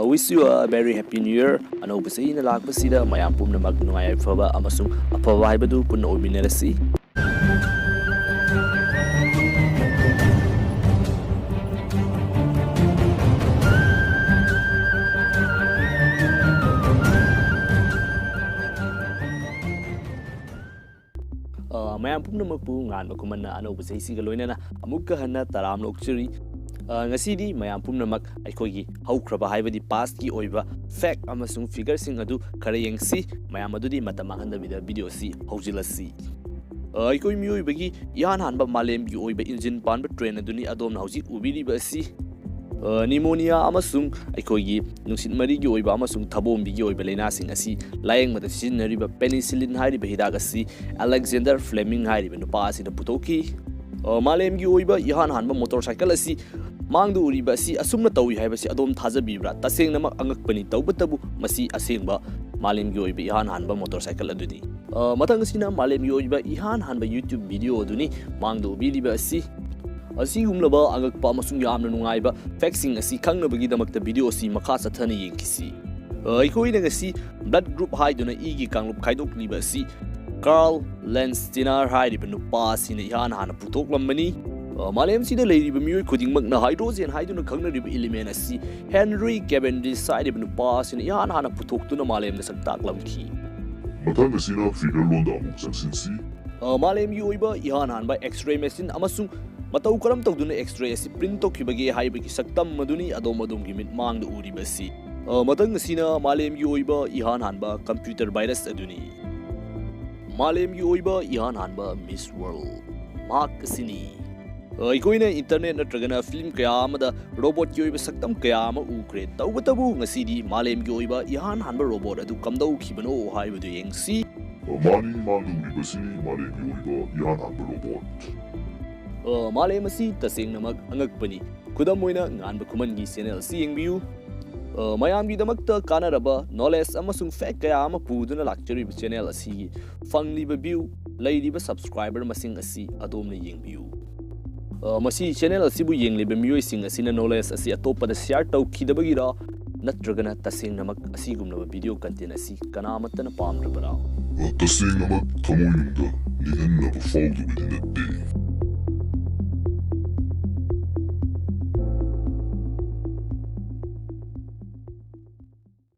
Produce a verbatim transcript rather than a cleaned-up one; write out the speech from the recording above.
Wish you a very happy new year. ꯑꯅꯧꯕ ꯆꯍꯤꯅ ꯂꯥꯛꯄꯁꯤꯗ ꯃꯌꯥꯝ ꯄꯨꯝꯅꯃꯛ ꯅꯨꯡꯉꯥꯏ ꯌꯥꯏꯐꯕ ꯑꯃꯁꯨꯡ ꯑꯐꯕ ꯍꯥꯏꯕꯗꯨ ꯄꯨꯟꯅ ꯑꯣꯏꯃꯤꯟꯅꯔꯁꯤ꯫ ꯑ, ꯃꯌꯥꯝ ꯄꯨꯝꯅꯃꯛꯄꯨ ꯉꯥꯟꯕ ꯈꯨꯃꯟꯅ ꯑꯅꯧꯕ ꯆꯍꯤꯁꯤꯒ ꯂꯣꯏꯅꯅ ꯑꯃꯨꯛꯀ ꯍꯟꯅ ꯇꯔꯥꯝꯅ ꯑꯣꯛꯆꯔꯤ꯫ ꯑ, ꯉꯁꯤꯗꯤ ꯃꯌꯥꯝ ꯄꯨꯝꯅꯃꯛ ꯑꯩꯈꯣꯏꯒꯤ ꯍꯧꯈ꯭ꯔꯕ, ꯍꯥꯏꯕꯗꯤ past ꯀꯤ ꯑꯣꯏꯕ fact ꯑꯃꯁꯨꯡ figure ꯁꯤꯡ ꯑꯗꯨ ꯈꯔ ꯌꯦꯡꯁꯤ꯫ ꯃꯌꯥꯝ ꯑꯗꯨꯗꯤ ꯃꯇꯝ ꯃꯥꯡꯍꯟꯗꯕꯤꯗ video ꯁꯤ ꯍꯧꯖꯤꯜꯂꯁꯤ꯫ ꯑ, ꯑꯩꯈꯣꯏ ꯃꯤꯑꯣꯏꯕꯒꯤ ꯏꯍꯥꯟ ꯍꯥꯟꯕ ꯃꯥꯂꯦꯝꯒꯤ ꯑꯣꯏꯕ engine ꯄꯥꯟꯕ train ꯑꯗꯨꯅꯤ ꯑꯗꯣꯝꯅ ꯍꯧꯖꯤꯛ ꯎꯕꯤꯔꯤꯕ ꯑꯁꯤ꯫ ꯑ, pneumonia ꯑꯃꯁꯨꯡ ꯑꯩꯈꯣꯏꯒꯤ ꯅꯨꯡꯁꯤꯠ ꯃꯔꯤꯒꯤ ꯑꯣꯏꯕ ꯑꯃꯁꯨꯡ ꯊꯕꯣꯝꯕꯤꯒꯤ ꯑꯣꯏꯕ ꯂꯥꯏꯅꯥꯁꯤꯡ ꯑꯁꯤ ꯂꯥꯌꯦꯡꯕꯗ ꯁꯤꯖꯤꯟꯅꯔꯤꯕ penicillin ꯍꯥꯏꯔꯤꯕ ꯍꯤꯗꯥꯛ ꯑꯁꯤ Alexander Fleming ꯍꯥꯏꯔꯤꯕ ꯅꯨꯄꯥ ꯑꯁꯤꯅ ꯄꯨꯊꯣꯛꯈꯤ꯫ ꯑ, ꯃꯥꯂꯦꯝꯒꯤ ꯑꯣꯏꯕ ꯏꯍꯥꯟ ꯍꯥꯟꯕ motorcycle ꯑꯁꯤ ꯃꯥꯡꯗ ꯎꯔꯤꯕ ꯑꯁꯤ ꯑꯁꯨꯝꯅ ꯇꯧꯏ ꯍꯥꯏꯕꯁꯤ ꯑꯗꯣꯝ ꯊꯥꯖꯕꯤꯕ꯭ꯔꯥ? ꯇꯁꯦꯡꯅꯃꯛ ꯑꯉꯛꯄꯅꯤ, ꯇꯧꯕꯇꯕꯨ ꯃꯁꯤ ꯑꯁꯦꯡꯕ ꯃꯥꯂꯦꯝꯒꯤ ꯑꯣꯏꯕ ꯏꯍꯥꯟ ꯍꯥꯟꯕ motorcycle ꯑꯗꯨꯅꯤ꯫ ꯑ, ꯃꯊꯪ ꯑꯁꯤꯅ ꯃꯥꯂꯦꯝꯒꯤ ꯑꯣꯏꯕ ꯏꯍꯥꯟ ꯍꯥꯟꯕ YouTube video ꯑꯗꯨꯅꯤ ꯃꯥꯡꯗ ꯎꯕꯤꯔꯤꯕ ꯑꯁꯤ꯫ ꯑꯁꯤꯒꯨꯝꯂꯕ ꯑꯉꯛꯄ ꯑꯃꯁꯨꯡ ꯌꯥꯝꯅ ꯅꯨꯡꯉꯥꯏꯕ fact ꯁꯤꯡ ꯑꯁꯤ ꯈꯪꯅꯕꯒꯤꯗꯃꯛꯇ video ꯑꯁꯤ ꯃꯈꯥ ꯆꯠꯊꯅ ꯌꯦꯡꯈꯤꯁꯤ꯫ ꯑ, ꯑꯩꯈꯣꯏꯅ ꯉꯁꯤ blood group ꯍꯥꯏꯗꯨꯅ ꯏꯒꯤ ꯀꯥꯡꯂꯨꯞ ꯈꯥꯏꯗꯣꯛꯂꯤꯕ ꯑꯁꯤ Carl Landsteiner ꯍꯥꯏꯔꯤꯕ ꯅꯨꯄꯥ ꯑꯁꯤꯅ ꯏꯍꯥꯟ ꯍꯥꯟꯅ ꯄꯨꯊꯣꯛꯂꯝꯕꯅꯤ꯫ ꯑ, ꯃꯥꯂꯦꯝꯁꯤꯗ ꯂꯩꯔꯤꯕ ꯃꯤꯑꯣꯏ ꯈꯨꯗꯤꯡꯃꯛꯅ hydrogen ꯍꯥꯏꯗꯨꯅ ꯈꯪꯅꯔꯤꯕ element ꯑꯁꯤ Henry Cavendish ꯍꯥꯏꯔꯤꯕ ꯅꯨꯄꯥ ꯑꯁꯤꯅ ꯏꯍꯥꯟ ꯍꯥꯟꯅ ꯄꯨꯊꯣꯛꯇꯨꯅ ꯃꯥꯂꯦꯝꯗ ꯁꯛ ꯇꯥꯛꯂꯝꯈꯤ꯫ ꯃꯊꯪ ꯑꯁꯤꯅ figure ꯂꯣꯟꯗ ꯑꯃꯨꯛ ꯆꯪꯁꯤꯟꯁꯤ꯫ ꯑ, ꯃꯥꯂꯦꯝꯒꯤ ꯑꯣꯏꯕ ꯏꯍꯥꯟ ꯍꯥꯟꯕ X-ray machine ꯑꯃꯁꯨꯡ ꯃꯇꯧ ꯀꯔꯝ ꯇꯧꯗꯨꯅ X-ray ꯑꯁꯤ print ꯇꯧꯈꯤꯕꯒꯦ ꯍꯥꯏꯕꯒꯤ ꯁꯛꯇꯝ ꯑꯗꯨꯅꯤ ꯑꯗꯣꯝ ꯑꯗꯣꯝꯒꯤ ꯃꯤꯠ ꯃꯥꯡꯗ ꯎꯔꯤꯕ ꯑꯁꯤ꯫ ꯑ, ꯃꯊꯪ ꯑꯁꯤꯅ ꯃꯥꯂꯦꯝꯒꯤ ꯑꯣꯏꯕ ꯏꯍꯥꯟ ꯍꯥꯟꯕ computer virus ꯑꯗꯨꯅꯤ꯫ ꯃꯥꯂꯦꯝꯒꯤ ꯑꯣꯏꯕ ꯏꯍꯥꯟ ꯍꯥꯟꯕ Miss World ꯃꯍꯥꯛ ꯑꯁꯤꯅꯤ꯫ ꯑ, ꯑꯩꯈꯣꯏꯅ internet ꯅꯠꯇ꯭ꯔꯒꯅ film ꯀꯌꯥ ꯑꯃꯗ robot ꯀꯤ ꯑꯣꯏꯕ ꯁꯛꯇꯝ ꯀꯌꯥ ꯑꯃ ꯎꯈ꯭ꯔꯦ꯫ ꯇꯧꯕꯇꯕꯨ ꯉꯁꯤꯗꯤ ꯃꯥꯂꯦꯝꯒꯤ ꯑꯣꯏꯕ ꯏꯍꯥꯟ ꯍꯥꯟꯕ robot ꯑꯗꯨ ꯀꯝꯗꯧꯈꯤꯕꯅꯣ ꯍꯥꯏꯕꯗꯨ ꯌꯦꯡꯁꯤ꯫ ꯃꯥꯅꯤ, ꯃꯥꯡꯗ ꯎꯔꯤꯕꯁꯤꯅꯤ ꯃꯥꯂꯦꯝꯒꯤ ꯑꯣꯏꯕ ꯏꯍꯥꯟ ꯍꯥꯟꯕ robot꯫ ꯑ, ꯃꯥꯂꯦꯝ ꯑꯁꯤ ꯇꯁꯦꯡꯅꯃꯛ ꯑꯉꯛꯄꯅꯤ꯫ ꯈꯨꯗꯝ ꯑꯣꯏꯅ, ꯉꯥꯟꯕ ꯈꯨꯃꯟꯒꯤ channel ꯑꯁꯤ ꯌꯦꯡꯕꯤꯌꯨ꯫ ꯑ, ꯃꯌꯥꯝꯒꯤꯗꯃꯛꯇ ꯀꯥꯟꯅꯔꯕ knowledge ꯑꯃꯁꯨꯡ fact ꯀꯌꯥ ꯑꯃ ꯄꯨꯗꯨꯅ ꯂꯥꯛꯆꯔꯤꯕ channel ꯑꯁꯤꯒꯤ ꯐꯪꯂꯤꯕ view, ꯂꯩꯔꯤꯕ subscriber ꯃꯁꯤꯡ ꯑꯁꯤ ꯑꯗꯣꯝꯅ ꯌꯦꯡꯕꯤꯌꯨ꯫ ꯑ, ꯃꯁꯤ channel ꯑꯁꯤꯕꯨ ꯌꯦꯡꯂꯤꯕ ꯃꯤꯑꯣꯏꯁꯤꯡ ꯑꯁꯤꯅ knowledge ꯑꯁꯤ ꯑꯇꯣꯞꯄꯗ share ꯇꯧꯈꯤꯗꯕꯒꯤꯔ ꯅꯠꯇ꯭ꯔꯒꯅ ꯇꯁꯦꯡꯅꯃꯛ ꯑꯁꯤꯒꯨꯝꯂꯕ video content ꯑꯁꯤ ꯀꯅꯥꯃꯠꯇꯅ ꯄꯥꯝꯗ꯭ꯔꯕꯔꯥ? ꯇꯁꯦꯡꯅꯃꯛ ꯊꯃꯣꯏꯅꯨꯡꯗ ꯅꯤꯡꯍꯟꯅꯕ ꯐꯥꯎꯗꯕꯗꯤ ꯅꯠꯇꯦ꯫